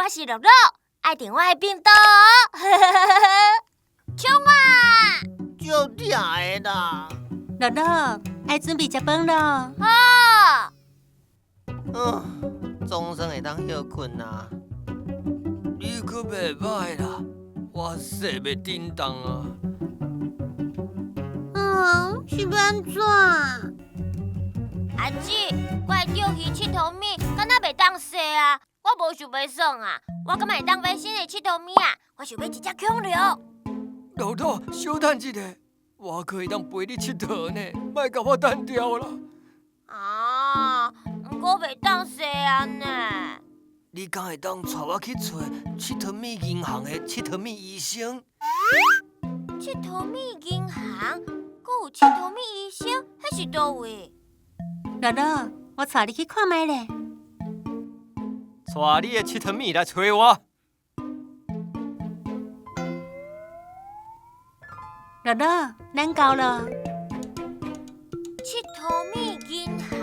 我是樂樂，愛訂我的便當。衝啊！足疼的啦！樂樂，愛準備食飯囉。好。嗯，總算會當歇睏啊！你閣袂䆀啦，我踅袂振動啊！嗯，是欲按怎？阿姊，我的釣魚𨑨迌物敢若袂當洗啊？我無想欲耍啊！我敢會當買新的𨑨迌物啊？我想欲一隻恐龍。樂樂，小等一下，我閣會當陪你𨑨迌呢，莫共我單調啦。啊，毋過袂當洗啊呢。你敢會當帶我去揣𨑨迌物銀行的𨑨迌物醫生？𨑨迌物銀行，閣有𨑨迌物醫生，彼是佗位？樂樂，我帶你去看覓咧。帶你的𨑨迌物來揣我。樂樂，咱到囉。𨑨迌物銀行，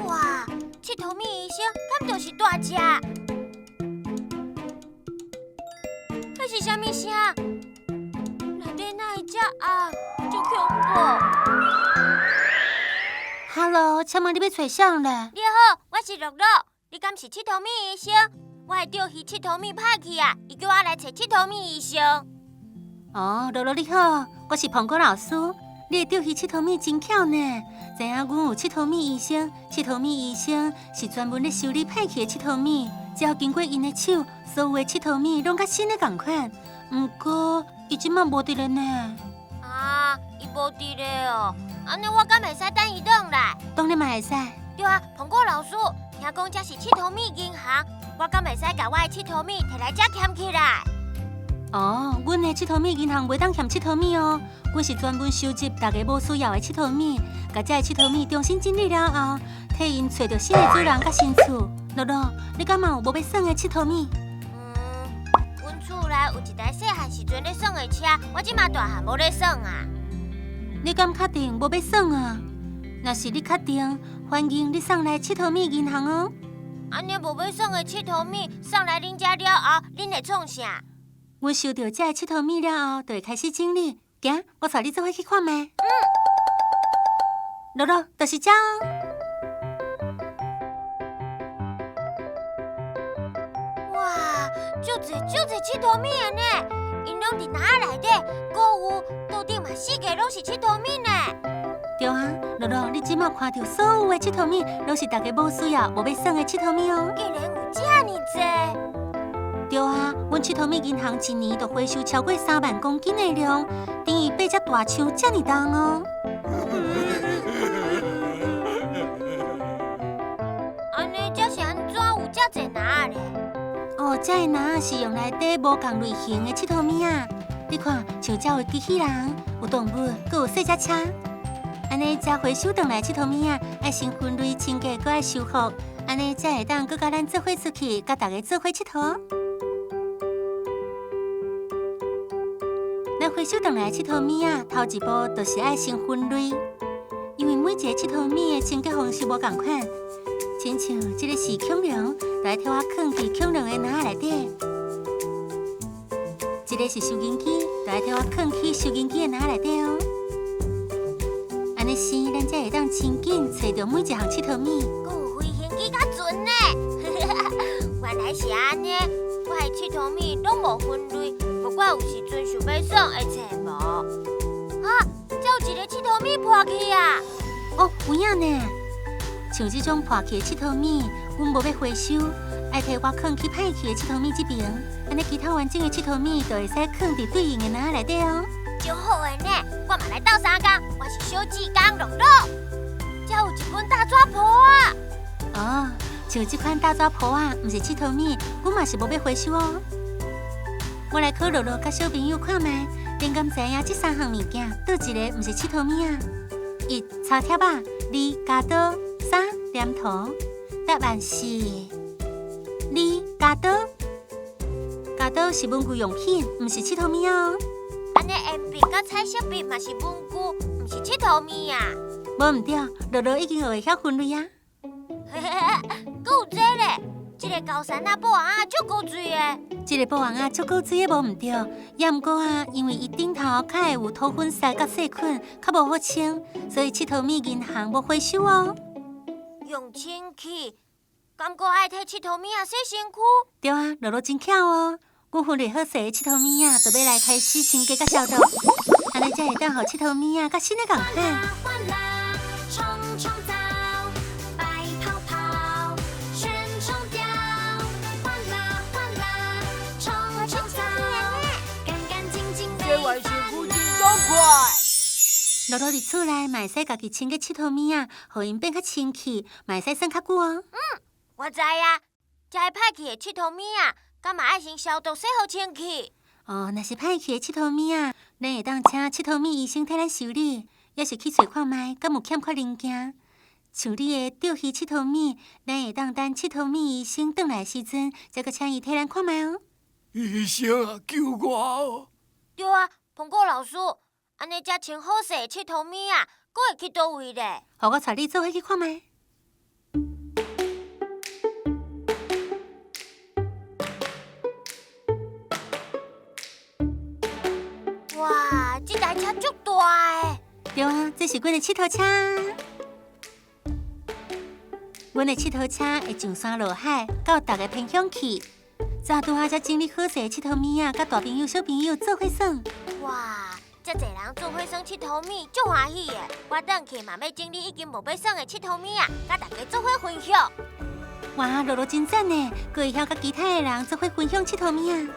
哇！𨑨迌物醫生，敢就是蹛遮？彼是啥物聲？內底哪會遮暗？足恐怖！Hello，請問你欲揣啥咧？你好，我是樂樂，你敢是𨑨迌物醫生？我的釣魚𨑨迌物歹去啊，伊叫我來揣𨑨迌物醫生。哦，樂樂你好，我是蘋果老師。你的釣魚𨑨迌物真巧呢，知影阮有𨑨迌物醫生，𨑨迌物醫生是專門咧修理歹去的𨑨迌物，只要經過𪜶的手，所有的𨑨迌物攏佮新的仝款。毋過伊這馬無佇咧呢。啊，伊無佇咧哦，按呢我敢會使等伊轉來？當然嘛會使。對啊，蘋果老師，聽講這是𨑨迌物銀行，我敢會使共我的𨑨迌物提來遮撿起來？哦，阮的𨑨迌物銀行袂當撿𨑨迌物哦，阮是專門收集大家無需要的𨑨迌物，共這个𨑨迌物重新整理了後，替𪜶揣著新的主人佮新厝。樂樂，你敢嘛有無欲耍的𨑨迌物？嗯，阮厝內有一台細漢時陣咧耍的車，我這馬大漢無咧耍啊。你敢確定無欲耍啊？若是你確定，歡迎你送來𨑨迌物銀行哦。按呢無欲耍的𨑨迌物送來恁遮了後，恁會創啥？阮收著這个𨑨迌物了後，就會開始整理。行，我帶你做伙去看覓。嗯。樂樂，就是遮哦。哇，足濟足濟𨑨迌物的呢，𪜶攏佇籃仔內底，閣有桌頂嘛四界攏是𨑨迌物呢。對啊，樂樂，你這馬看著所有的𨑨迌物，攏是大家無需要、無欲耍的𨑨迌物哦。竟然有遮爾濟！對啊，阮𨑨迌物銀行一年就回收超過3萬公斤的量，等於八隻大箱遮爾重哦。按呢，這是按怎有遮濟籃仔咧？哦，這个籃仔是用來綴無仝類型的𨑨迌物仔。你看，像這有機器人，有動物，閣有細隻車。按呢，這回收轉來𨑨迌物仔，愛先分類清潔，閣愛修復，按呢才會當閣佮咱做伙出去，佮大家做伙𨑨迌。咱回收轉來𨑨迌物仔，頭一步就是愛先分類，因為每一個𨑨迌物的清潔方式無仝款。親像這個是恐龍，就愛替我囥佇恐龍的籃仔內底；這個是收銀機，就愛替我囥去收銀機的籃仔內底哦。按呢時，咱才會當真緊揣著每一項𨑨迌物。閣有飛行機佮船呢，原來是按呢，我的𨑨迌物攏無分類。不過有時陣想欲耍會揣無。啊，這有一个𨑨迌物破去啊！哦，有影呢。像這種破去的𨑨迌物，阮無欲回收，愛替我囥去歹去的𨑨迌物這爿。按呢其他完整的𨑨迌物就會使囥佇對應的籃仔內底哦。足好的呢，我嘛來鬥相共，我是小志工樂樂。這有一本大紙簿仔。哦，像這款大紙簿仔，毋是𨑨迌物，阮嘛是無欲回收哦。我來考樂樂佮小朋友看覓，恁敢知影這三項物件，佗一个毋是𨑨迌物仔？一、擦貼仔；二、鉸刀；三、黏土。答案是二、鉸刀。鉸刀是文具用品，毋是𨑨迌物哦。按呢鉛筆佮彩色筆嘛是文具，毋是𨑨迌物啊。無毋對，樂樂已經學會曉分類啊。閣有這咧，這个高山仔布王仔足古錐的。這个布王仔足古錐的無毋對，也毋過啊，因為伊頂頭較會有土粉屑佮細菌，較無好清，所以𨑨迌物銀行無回收哦。用清氣，敢閣愛替𨑨迌物仔洗身軀？對啊，露露真巧哦。阮分類好勢的𨑨迌物仔，就欲來開始清潔佮消毒，按呢才會當予𨑨迌物仔佮新的仝款。露露佇厝內嘛會使家己清潔𨑨迌物仔，予𪜶變較清氣，嘛會使耍較久哦。嗯，我知啊，這个歹去的𨑨迌物仔，敢嘛愛先消毒洗予清氣？哦，若是歹去的𨑨迌物仔，咱會當請𨑨迌物醫生替咱修理，抑是去揣看覓，敢有欠缺零件。像你的釣魚𨑨迌物，咱會當等𨑨迌物醫生轉來的時陣，才閣請伊替咱看覓哦。醫生啊，救我哦！對啊，蘋果老師。按呢才穿好勢的𨑨迌物仔，閣會去佗位咧？予我帶你做伙去看覓。哇，這台車足大的！對啊，這是阮的𨑨迌車。阮的𨑨迌車會上山落海，到逐个偏鄉去。早拄仔才整理好勢的𨑨迌物仔，佮大朋友、小朋友做伙耍。哇！遮濟人做伙耍𨑨迌物，足歡喜的。我轉去嘛欲整理已經無欲耍的𨑨迌物仔，佮大家做伙分享。哇，露露真讚呢，閣會曉佮其他的人做伙分享𨑨迌物仔。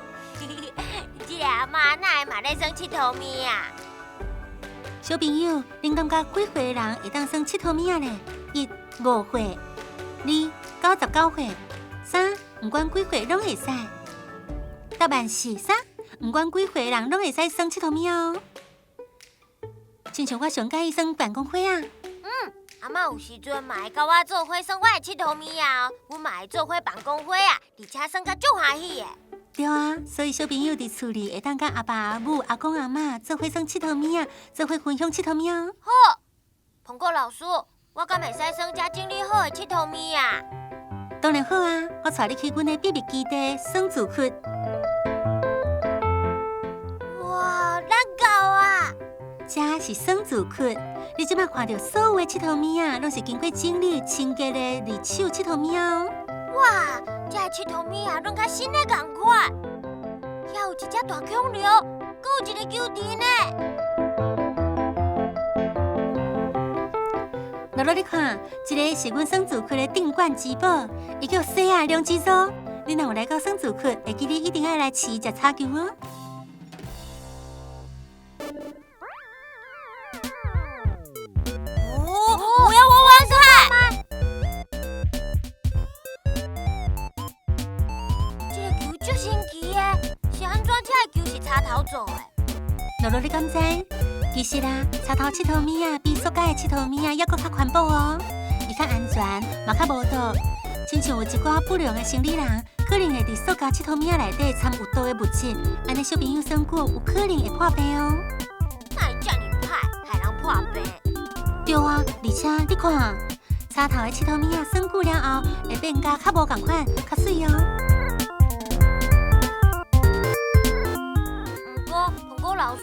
這个阿嬤哪會嘛咧耍𨑨迌物仔？小朋友，恁感覺幾歲的人會當耍𨑨迌物仔咧？一、5歲；二、99歲；三、毋管幾歲攏會使。答案是三，毋管幾歲的人攏會使耍𨑨迌物仔哦。親像我上佮意耍辦公會啊。嗯，阿嬤有時陣嘛會佮我做伙耍我的𨑨迌物仔哦，阮嘛會做伙辦公會啊，而且耍甲足歡喜的。對啊，所以小朋友佇厝裡會當佮阿爸阿母、阿公阿嬤做伙耍𨑨迌物仔，做伙分享𨑨迌物仔哦。好，蘋果老師，我敢會使耍這整理好的𨑨迌物仔？當然好啊，我帶你去阮的秘密基地耍字窟。哇，咱到啊！這是耍字窟，你這擺看著所有的𨑨迌物仔，攏是經過整理清潔的二手𨑨迌物仔哦。哇，這个𨑨迌物仔攏佮新的仝款，遐有一隻大恐龍，閣有一個球池呢。露露，你看，這个是阮耍字窟的鎮館之寶，伊叫西亞兩只組。你若有來到耍字窟，會記你一定愛來試食炒球哦。我要玩玩看。這个球足神奇的，是按怎這个球是插頭做的？露露，你敢知？其實啊，插頭𨑨迌物仔比塑膠的𨑨迌物仔猶閣較環保哦，伊較安全，嘛較無毒。親像有一寡不良的生理人，可能會佇塑膠𨑨迌物仔內底摻有毒的物質，按呢小朋友耍久，有可能會破病哦。哪會遮爾歹，害人破病？對啊，而且你看，插頭的𨑨迌物仔耍久了後，會變甲較無仝款，較媠哦。毋過，蘋果老師，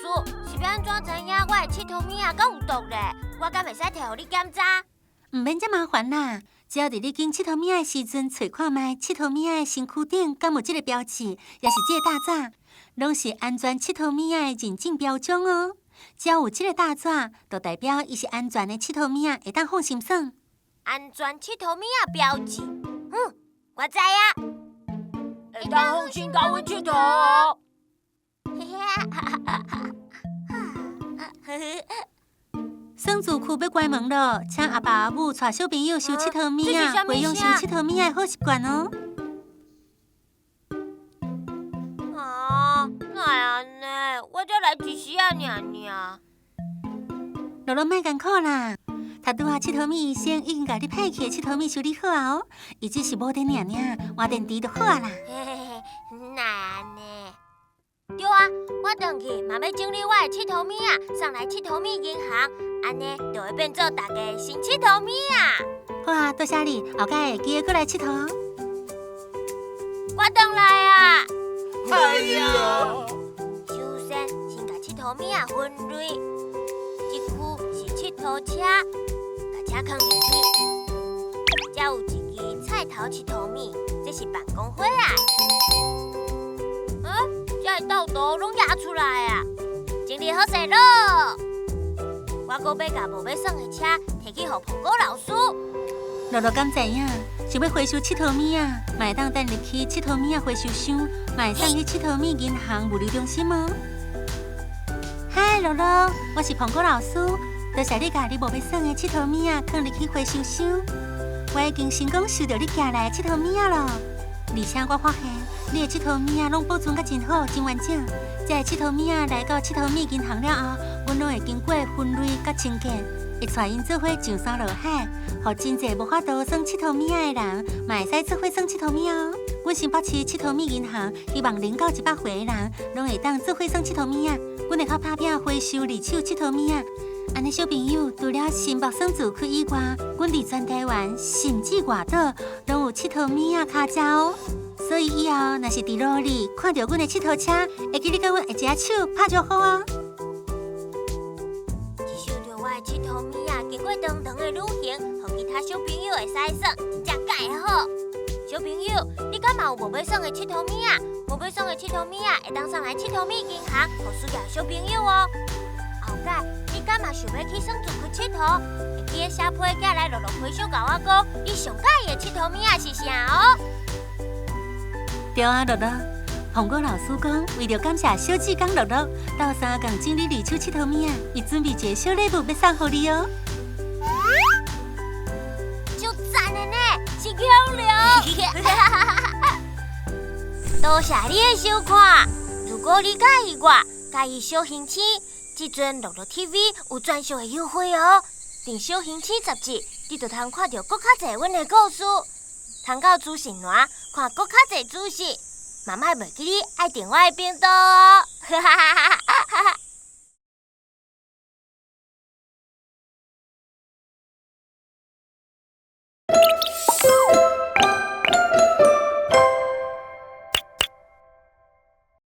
是欲按怎知影我的𨑨迌物仔敢有毒咧？我敢會使提予你檢查？毋免遮麻煩啦，只要佇你揀𨑨迌物仔的時陣，揣看覓𨑨迌物仔的身軀頂敢有這个標誌，抑是這个大紙，攏是安全𨑨迌物仔的認證標章哦。只要有這个大紙，就代表伊是安全的𨑨迌物仔，會當放心耍。安全𨑨迌物仔標誌，嗯，我知啊。會當放心共阮𨑨迌。耍字窟欲關門囉，請阿爸阿母帶小朋友收𨑨迌物仔，培養收𨑨迌物仔的好習慣哦。啊，哪會按呢？我才來一時仔爾爾。露露莫艱苦啦，頭拄仔𨑨迌物醫生已經共你歹去的𨑨迌物修理好啊哦，伊只是無電爾爾，換電池就好啊啦。嘿嘿嘿，哪會按呢？對啊，我轉去嘛欲整理我的𨑨迌物仔，送來𨑨迌物銀行，按呢就會變做大家的新𨑨迌物仔。好啊，多謝你，後擺會記得閣來𨑨迌哦。我轉來啊！哎呀！首先，先共𨑨迌物仔分類，這區是𨑨迌車，共車囥入去。這有一支菜頭𨑨迌物，這是辦公會啊。這个豆豆攏壓出來啊！整理好勢咯。我閣欲共無欲耍的車提去予蘋果老師。樂樂敢知影，想欲回收𨑨迌物仔，嘛會當擲入去𨑨迌物仔回收箱，嘛會送去𨑨迌物銀行物流中心哦。嗨，樂樂，我是蘋果老師，多謝你共你無欲耍的𨑨迌物仔囥入去回收箱。我已經成功收著你寄來的𨑨迌物仔囉，而且我發現你的𨑨迌物仔攏保存甲真好，真完整。這个𨑨迌物仔來到𨑨迌物銀行了後，阮攏會經過分類佮清潔，會帶𪜶做伙上山落海，予真濟無法度耍𨑨迌物仔的人，嘛會使做伙耍𨑨迌物哦。阮新北市𨑨迌物銀行希望0到100歲的人，攏會當做伙耍𨑨迌物仔。阮會較拍拚回收二手𨑨迌物仔。按呢小朋友，除了新北耍具區以外，阮佇全台灣甚至外島，攏有𨑨迌物仔跤跡哦。所以以後若是佇路裡看著阮的𨑨迌車，會記得共阮握一下手，拍招呼哦。一收著我的𨑨迌物仔，經過長長的旅行，予其他小朋友會使耍，真正蓋好。小朋友，你敢嘛有無欲耍的𨑨迌物仔？無欲耍的𨑨迌物仔，會當送來𨑨迌物銀行，予需要的小朋友哦。後蓋，你敢嘛想欲去耍具區𨑨迌？會記得寫批寄來樂樂回收，共我講，你上佮意的𨑨迌物仔是啥哦？對啊，樂樂，蘋果老師講，為著感謝小志工樂樂鬥相共整理二手𨑨迌物仔，伊準備一个小禮物欲送予你哦。足讚的呢，是恐龍。多謝你的收看。如果你佮意我，佮意小行星，這陣樂樂 TV 有專屬的優惠哦。訂小行星雜誌，你就通看著閣較濟阮的故事，通到資訊欄看閣較濟資訊。嘛莫袂記得愛訂我的頻道哦。哈哈哈哈。